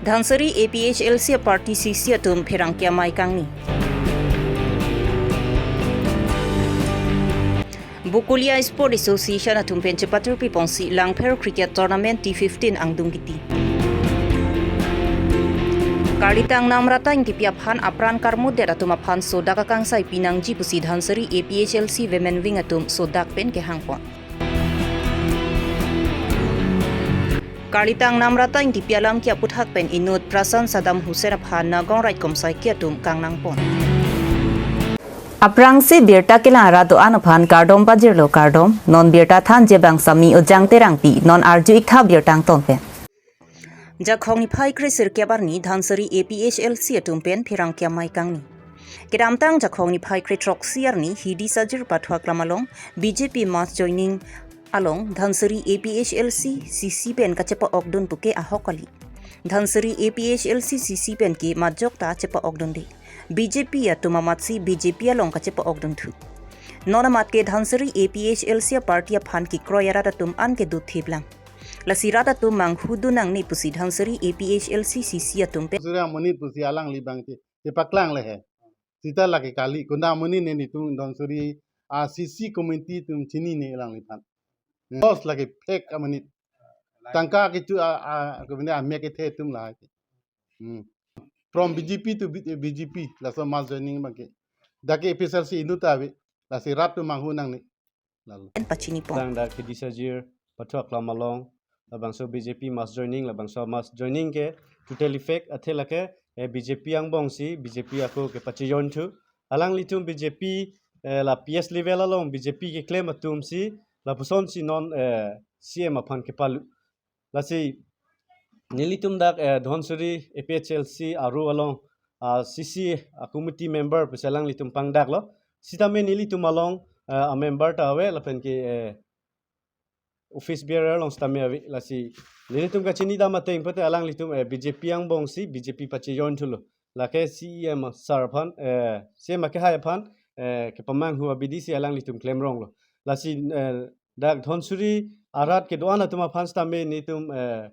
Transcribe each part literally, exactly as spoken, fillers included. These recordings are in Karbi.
Dhansiri A P H L C a party C C atum pherangke amei kangni. Bokolia Sport Association atum pen chepatirpi ponsi Langpher Cricket Tournament T fifteen angdung kiti. Karlitang Namrata Ingtipi aphan apran karmudet atum aphan sodak akangsai pinangji pusi Dhansiri A P H L C Women Wing atum sodak pen kehang pon. Karlitang Namrata Ingtipi alam ke aputhak pen inut Prasan Saddam Hussein aphan Nagaon Rajkomsai ke atum kangnang pon. Aphrangsi birta kelang arat do-an aphan kardom pajirlo kardom, non birta thanji abang Sami Ojang Terangpi, non arju iktha birta angton pen. Jakhong niphai kre sirkep arni Dhansiri A P H L C atum pen pherangke amei kangni. Kedamtang Jakhong niphai kre throksi arni Hidi Sajir Pathu Aklam along B J P mass joining along Dhansiri A P H L C C C pen kachepa-okdun puke ahok kali. Dhansiri A P H L C C C pen ke majok ta chepa-okdunde. B J P atum amatsi B J P along kachepa-okdunthu. Non amat ke Dhansiri A P H L C a party aphan kekroi arat atum an ke dothip lang. Lasi rat atum manghudun nangne pusi Dhansiri A P H L C C C atum pen. Suri amonit pusi alangli abang ke, kepaklang le he. Sita lake kali, konat amonit ne netum Dhansiri a C C committee atum chinine alangliphan. Los lake fake amonit. Tangka kechu a, a, kemudian amek kethe atum lahai. Hmm. From B J P to B-, B J P, laso mass joining abang ke. Dak ke A P H L C inut ta ave, lasi rat atum manghu nangne. Lalu. Pen pachini pon. Tang dak Hidi Sajir Pathu Aklam along, labangso B J P mass joining, labangso mass joining ke totally fake, athe lake, eh, B J P angbongsi, B J P ako kepachejointhu. Alanglitum B J P, eh, la P S level along B J P keklem atumsi, lapusonsi non, eh, C M aphan kepalu. Lasi nelitum dak, eh, Dhansiri A P H L C aru along, ah, C C, ah, committee member pusi alanglitum pangdaklo. Sitame nelitum along, eh, a member ta ave lapen ke, eh, office bearer along sitame ave. Lasi nelitum kachinidam ateng pute alanglitum, eh, B J P angbongsi B J P pachejointhulo. Lake C E M sir aphan, eh, C E M akehai aphan, eh, kepamanghu abidisi alanglitum klemronglo. Lasi, eh, dak Dhansiri arat kedo-an atum aphan sitame netum, eh,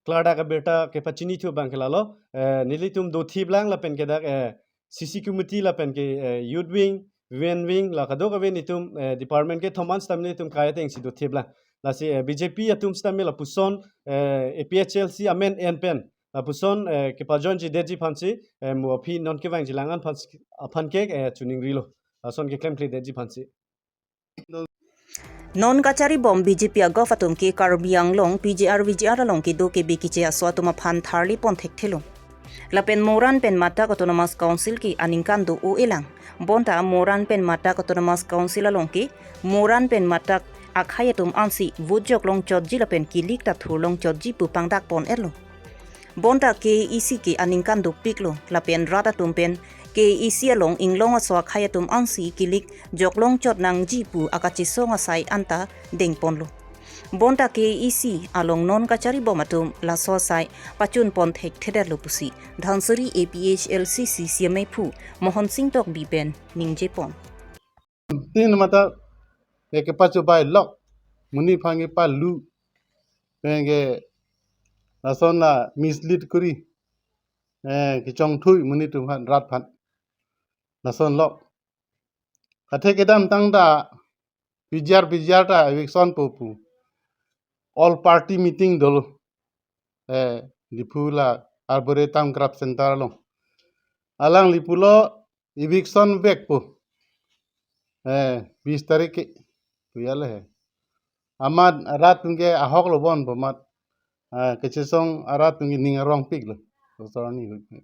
klardak abirta kepachinithu abang ke lalo, eh, nelitum dothip lang lapen ke dak, eh, C C committee lapen ke, eh, youth wing, women wing, la kadokave netum, eh, department kethom an sitame netum kai atengsi dothip lang. Lasi, eh, B J P atum sitame lapuson, eh, A P H L C amen en pen lapuson, eh, kepajoinchedetji aphansi, eh, mo aphi non kevangjilang an aphan, aphan ke, eh, chuningrilo. Lason keklemkledetji aphansi. Non kacharibom B J P a-govt atum ke Karbi Anglong P G R V G R along kedo kebe keche aso atum aphan tharli pon thekthelo. Lapen Moran pen Matak Autonomous Council ke aningkan do-o-e lang. Bonta Moran pen Matak Autonomous Council along ke Moran pen Matak akhei atum ansi vote joklongchotji lapen kilik ta thurlongchotji pu pangdak pon-etlo. Bonta K A A C ke aningkan dopiklo, lapen rat atum pen K A A C along inglong aso akhei atum ansi kilik joklongchot nangji pu akachesong asai anta dengponlo. Bonta K A A C along non kacharibom atum laso asai pachun pon thekthedetlo pusi Dhansiri A P H L C C C meiphu Mohon Sing Tokbi pen ningjepon. Tin mata eke pacho bai lok monit aphan kepalu, eke lason la mislead kuri, eh, kechongthui monit atum aphan, rat aphan. Lason lok. Athe kedamtang ta P G R, P G R ta eviction po pu all party meeting dolo. Eh, Diphu la Arboretum Craft Center along. Alangli pulo eviction vekpo. Eh, bis tarik ke. Pu ya le he. Amat rat atum ke ahok lo bonpo amat. Eh, kechesong arat atum ke ning arongpiklo. Kosor ni hui.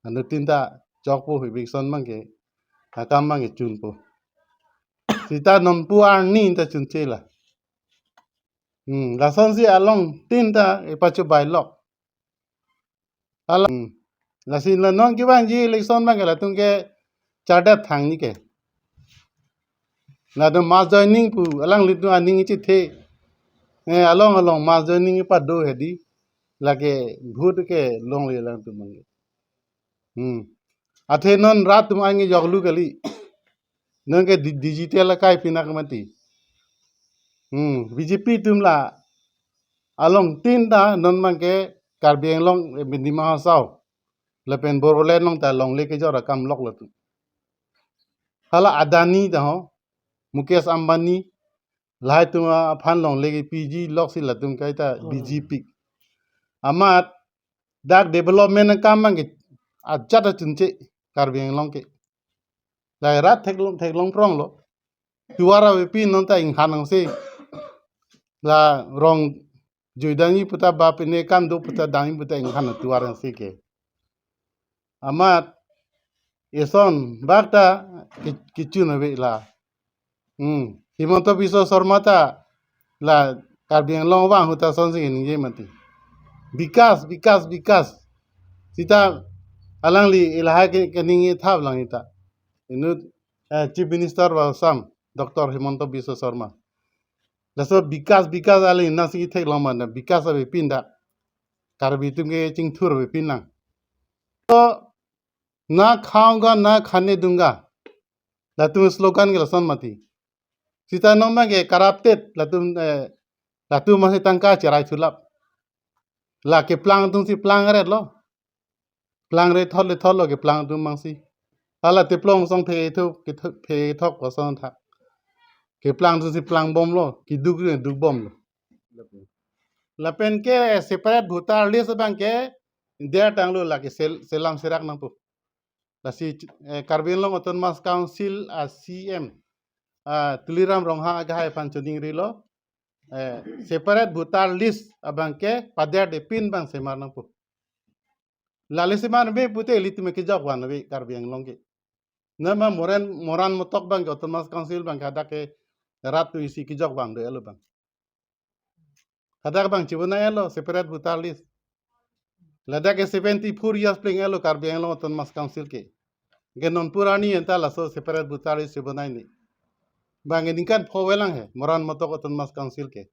Anuttin ta chokpo eviction abang ke. Akam abang ke chunpo. Sita nonpu arni ta chunche la. Hmm, lasonsi along tin ta epacho bai lok. Alang, hmm. Lasi la non kevangji election abang ke latum ke chardet thang ni ke. Latum mass joining pu alanglitum aning chethe. Eh, along along mass joining pado hedi. Lake vote kelongle alangtum abang ke. Hmm. Athe non rat atum angi joklu kali. Non ke di-, digital akai pinak mati. Hmm. B J P atum la along tin ta non abang ke Karbi Anglong, eh, Dima Hasao lapen Bodoland along ta longle kejor akam lok latum. Hala Adani ta ho, Mukesh Ambani, lahai atum aphan longle kepiji loksi latum kaita, hmm, B J P. Amat dak development akam abang ke ajat achunche Karbi Anglong ke. Lahai rat theklong, theklong pronglo. Tovar avepin non ta inghan nangsi. La rong juidani puta ba pine kam do puta dani puta inghan tovar nangsi ke. Amat eson bak ta ki-, kichun ave la. Hmm. Himanta Biswa Sarma ta la Karbi Anglong vang ahut ta sonsi ningje mati. Bikas, bikas, bikas. Sita alangli lahai ke, keningje thap lang ita. Inut, eh, Chief Minister ba Assam, Doctor Himanta Biswa Sarma. Laso bikas, bikas alangli nasi theklong mana, bikas avepin ta Karbi atum ke chingthur avepin lang. To na khaunga na khane dunga. Latum slogan ke lason mati. Sita non abang ke corrupted latum, eh, latum masi tangka cherai thulap. La keplang atumsi plangret lo. Plangre thot le thot lo keplang atum abangsi. Hala teplong song phe thok, ketho-, phe thok koson tha. Keplang atumsi plangbomlo, keduk le dukbomlo. Lapen ke separate voter list abang ke der tanglo, lake sel-, selam serak nangpo. Lasi, eh, Karbi Anglong Autonomous Council a C M, ah, Tuliram Ronghang akehai aphan choningrilo. Eh, separate voter list abang ke paderdepin abang semar nangpo. Lale semar me pute ilitum kejok van ave Karbi Anglong ke. Nama moran, moran motok abang ke Autonomous Council abang ke hadak ke rat tu isi kejok van do elo abang. Hadak abang chibonai elo separate voter list. Ladak ke seventy four years pling elo Karbi Anglong Autonomous Council ke. Ke non purani anta laso separate voter list chibonai ni. Abang ke ningkan pho velang he, moran motok Autonomous Council ke.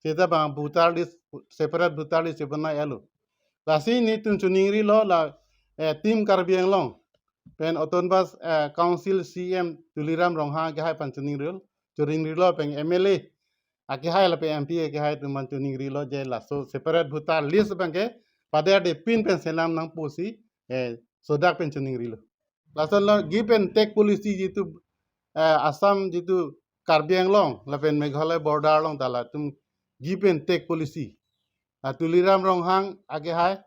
Seta abang voter list, separate voter list chibonai elo. Lasi nelitum choningrilo la, eh, Team Karbi Anglong pen Autonomous, eh, Council C M Tuliram Ronghang akehai aphan choningrilo, choningrilo pen M L A akehai lapen M P akehai atum aphan choningrilo je laso separate voter list abang ke paderdepin pen selam nangpo si, eh, sodak pen choningrilo. Lason lo give and take policy jitu, eh, Assam jitu Karbi Anglong lapen Meghalaya border along ta latum give and take policy. Ah, Tuliram Ronghang akehai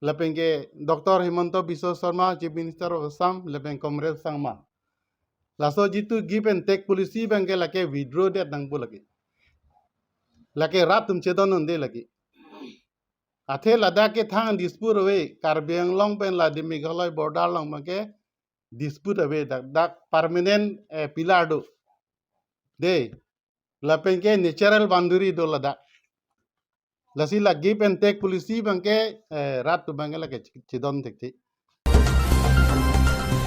lapen ke Doctor Himanta Biswa Sarma, Chief Minister of Assam, lapen Congress Sangma. Laso jitu give and take policy abang ke lake withdraw det nangpo lake. Lake rat atum chedon unde lake. Athe ladak ke thang dispute ave, Karbi Anglong pen la di Meghalaya border along abang ke dispute ave, dak, dak permanent, eh, pillar do. De, lapen ke natural boundary do ladak. Lasi la give and take policy abang ke, eh, rat atum abang ke lake chedon thekthe.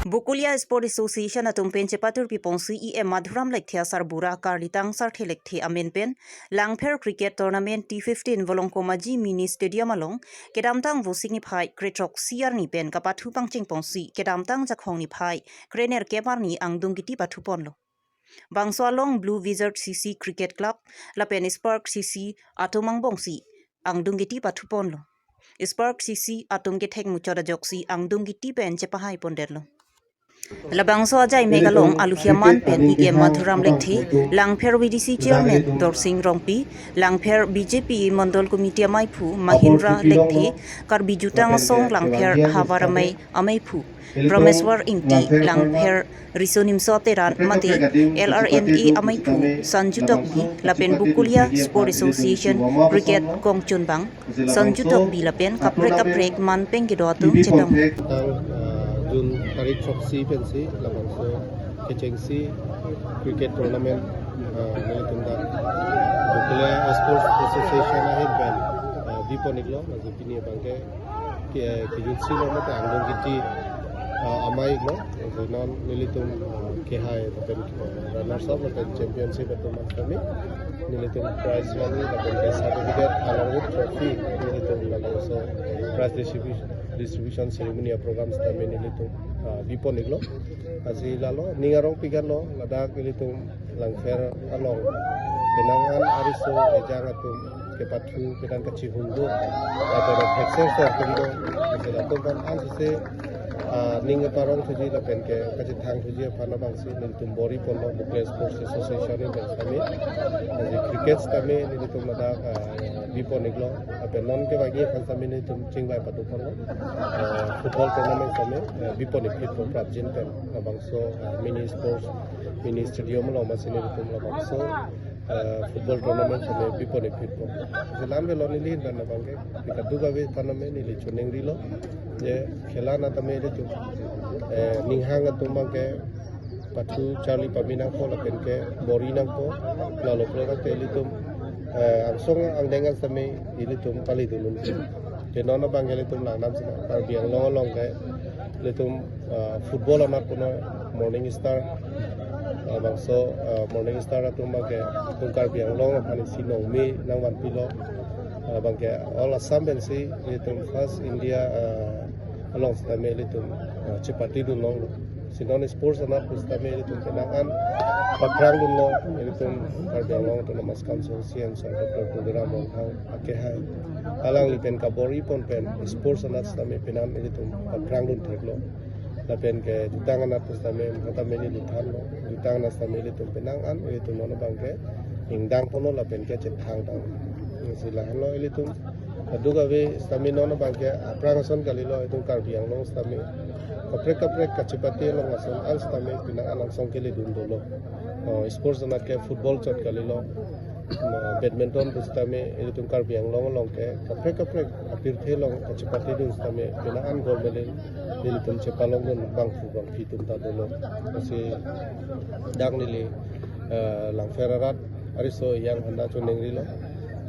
Bokolia Sport Association atum pen chepatur piponsi E M Madhuram Lekthe asarbura karlitang Sarthe Lekthe amen pen Langpher Cricket Tournament T fifteen Volongkom Aji Mini Stadium along kedamtang Vosik niphai krethrok isi arni pen kapathu pangcheng ponsi kedamtang Jakhong niphai krenerkep arni angdung kiti pathuponlo. Bangso along Blue Wizard C C Cricket Club lapen Spark C C atum angbongsi angdung kiti pathuponlo. Spark C C atum kethek muchot ajoksi angdung kiti pen chepahaipondetlo. Labangso ajai mek along aluhi aman pen E M Madhuram Lekthe, Langpher V D C Chairman Dorsing Rongpi, Langpher B J P Mondol Committee amaiphu Mahindra Lekthe, Karbi Jutang Asong Langpher Havar Amei amaiphu Rameswar Ingti, Langpher Riso Nimso Teron mate L R N A amaiphu Sanju Tokbi lapen Bokolia Sport Association Cricket Kongchunbang Sanju Tokbi lapen kaprek kaprek man pen kedo atum chetong. Tang, ah, June tarik throksi pensi labangso kechengsi cricket tournament, ah, nelitum dak Bokolia Sports Association ahin pen, ah, bipon iklo, laso pini abang ke, ke, kejutsi lo mate angdung kiti, ah, amei iklo, laso non nelitum, ah, kehai lapen, ah, runners up lapen championship atum kami. Nelitum prize money lapen ke certificate along with trophy nelitum labangso prize distribution, distribution ceremony a-program sitame nelitum, ah, bipon iklo. Lasi lalo ning arong pigan lo ladak nelitum Langpher along Penang an ariso ejang atum kepathu, penang kachihun do, lapen a-fixture so atum do, lapen atum aphan an sese, ah, ning parong thuji lapen ke kachethang thuji aphan abangsi nelitum bor-i ponlo, Bokajan Sports Association ni pen sitame. Lapen cricket sitame nelitum ladak, ah, bipon iklo, lapen non kevangji aphan sitame nelitum chingvai pado ponlo, ah, football tournament sitame, ah, bipon ikphit pon prapjin pen labangso, ah, mini sports, mini stadium along masi nelitum labangso, ah, football tournament sitame bipon ikphit pon. Selam velo neli ahin pen abangke, kadokave aphan tame neli choningrilo. Je khela anat tame nelitum, eh, ninghang atum abangke pathu charli pame nangpo lapen ke bor-i nangpo, lalo pulo tangte ilitum, eh, angsong angdeng an sitame ilitum pali dunun. Te non abangke ilitum langnam sina Karbi Anglong along ke ilitum, eh, football anat puno Morning Star, eh, bangso, eh, Morning Star atum abangke itum Karbi Anglong aphan isi nongme nangvanpilo, eh, abangke all Assam pensi ilitum first India, eh, along sitame ilitum, eh, chepatidun longlo. Si non sports anat pusitame ilitum penang an paprang dunlo, ilitum Karbi Anglong Autonomous Council C M Sir Doctor Tuliram Ronghang akehai, alangli pen kabor-i pon pen sports anat sitame penang ilitum paprang dun theklo. Lapen ke jutang anat pusitame, kata meni jutang lo, jutang anat sitame ilitum penang an, ilitum non abangke ingdang ponlo lapen ke chethang tang. Si lahenlo ilitum kadokave sitame non abangke aphrang ason kalilo, itum Karbi Anglong sitame kaprek kaprek kachepate along ason an sitame penang an angsong keledun dolo. Oh, sports anat ke football chot kalilo, ah, badminton pusitame ilitum Karbi Anglong along ke kaprek kaprek apirthe along kachepatedun sitame penang an gold medal nelitum chepalongdun bangphu bangphi atum ta dolo. Lasi dak neli, eh, Langpher arat ariso ejang aphan ta choningrilo.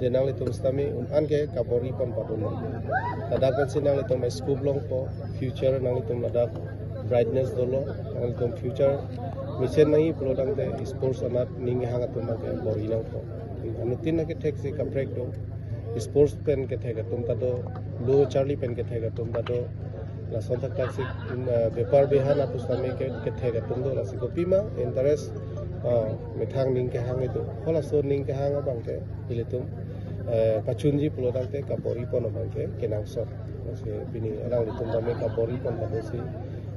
Je nanglitum sitame un-an ke kabor-i pon padunlo. Ladak pensi nanglitum scope longpo, future nanglitum ladak brightness dolo, nanglitum future mesen nangji pulo tangte sports anat ninghang atum abangke bor-i nangpo. Anuttin aketheksi kaprek do, sports pen kethek atum ta do, lo charli pen kethek atum ta do, lason thakthak si, um, eh, bepar behan atum sitame ke, kethek atum do, lasi kopima interest, ah, methang ning kehang itum. Halaso ning kehang abangke ilitum, eh, pachunji pulo tangte kabor-i pon abangke kenangsot. Lasi pini alanglitum tame kabor-i pon tame si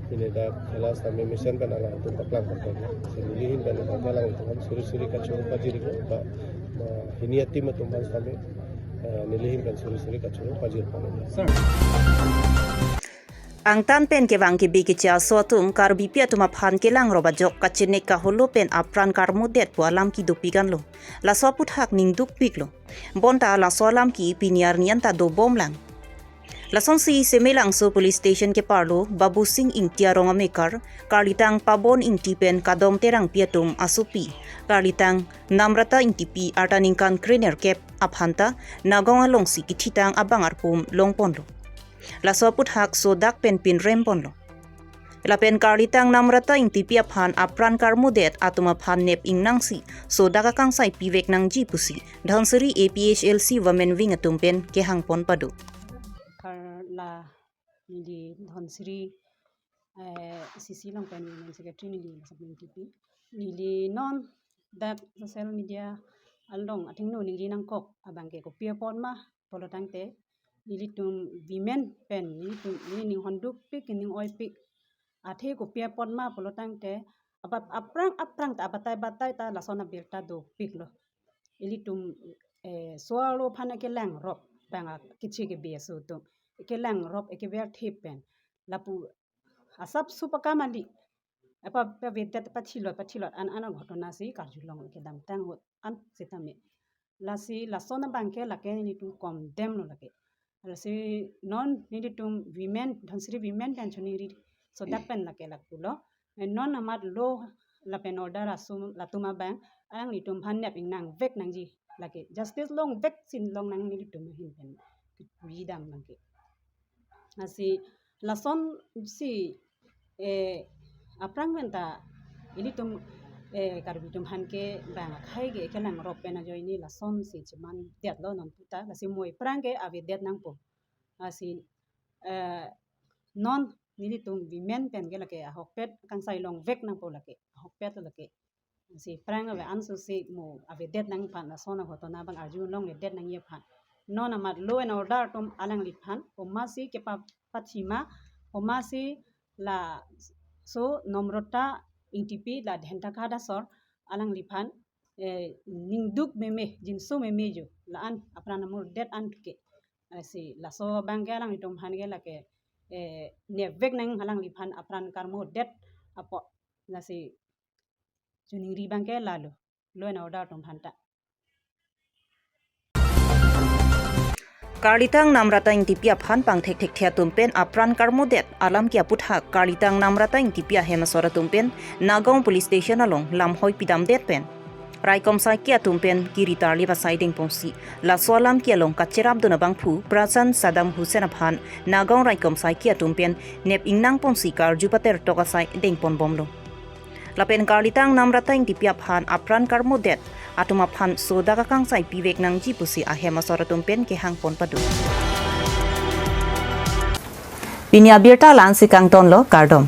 pini dak khela sitame mesen pen alanglitum kaplang pon tame. Si neli ahin pen abangke alanglitum aphan suri suri kachoro pajir iklo, ba, ba, hini a-team atum aphan sitame, eh, neli ahin pen suri suri kachoro pajir pon. Sir. Angtan pen kevang kebe keche aso atum Karbipi atum aphan kelangrop ajok kachenek kaholo pen apran karmudet pu alam kedo pik anlo. Laso aputhak ning dukpiklo. Bonta laso alam ke pini arni anta dobomlang. Lasonsi Semelangso Police Station keparlo Babusing Ingti arong amekar, karlitang Pabon Ingti pen Kadom Terangpi atum asopi, karlitang Namrata Ingtipi arta ningkan krenerkep aphanta Nagaon alongsi kithitang abang arpum longponlo. Laso aputhak sodak pen pinrem ponlo. Lapen karlitang Namrata Ingtipi aphan apran karmudet atum aphan nep ingnangsi sodak akangsai pivek nangji pusi Dhansiri A P H L C Women Wing atum pen kehang pon pado. Karla neli Dhansiri, eh, C C along pen Women Secretary neli Namrata Ingtipi. Neli non dak social media along athengno ningri nangkok abangke kopi apot ma pulo tangte nelitum women pen nelitum neli ning hondukpik ning oipik. Athe kopi apot ma pulo tangte abat aphrang aphrang ta abatai batai ta lason abirta dopiklo. Ilitum, eh, so-arlo aphan kelangrop abang a keche kebe aso atum kelangrop ekever thip pen lapu asap sup akam ali apa pavedet pathilot pathilot an an ghotona si karjulong kedamtang ahut an sitame. Lasi lason abangke lake nelitum condemn lo lake. Lasi non nelitum women, Dhansiri women pen choningri sodak pen lake lapulo. Eh, non amat law lapen order aso latum abang alanglitum aphan nep ingnangvek nangji lake. Justice longvek si longnang nelitum ahin pen. Bidam lake. Lasi lasonsi, eh, aphrang pen ta ilitum, eh, Karbi atum aphan ke bang akhai ke kelangrop pen ajoine lasonsi chemandetlo non puta, lasi moi aphrang ke avedet nangpo. Lasi, eh, non nelitum women pen ke lake ahokpet kangsai longvek nangpo lake, ahokpet lo lake. Si phrang ave anso si mo avedet nangji aphan, lason aghotona abang arjulongledet nangji aphan. Non amat law and order atum alangliphan komatsi kepapathima, komatsi laso Namrata Ingtipi la Dhentaka Dasor alangliphan, eh, ningduk meme, jinso meme jo, la-an apran amurdet an thuke. Eh, si laso abangke alanglitum aphan ke lake, eh, nepvek nang alangliphan apran karmodet apot, lasi choningri abangke lalo, law and order atum aphanta. Karlitang Namrata Ingtipi aphan pangthekthekthe atum pen apran karmodet alam ke aputhak Karlitang Namrata Ingtipi ahem asor atum pen Nagaon Police Station along lamhoi pidamdet pen raikom saiki atum pen kiri tarlip asai dengponsi, laso alam ke along kacherapdun abangphu Prachan Saddam Hussain aphan Nagaon raikom saiki atum pen nep ingnangponsi karju patertok asai dengponbomlo. Lapen Karlitang Namrata Ingtipi aphan apran karmodet atum aphan sodak akangsai pivek nangji pusi ahem asor atum pen kehangpon pado. Pini abirta la-ansi kangtonlo, kardom.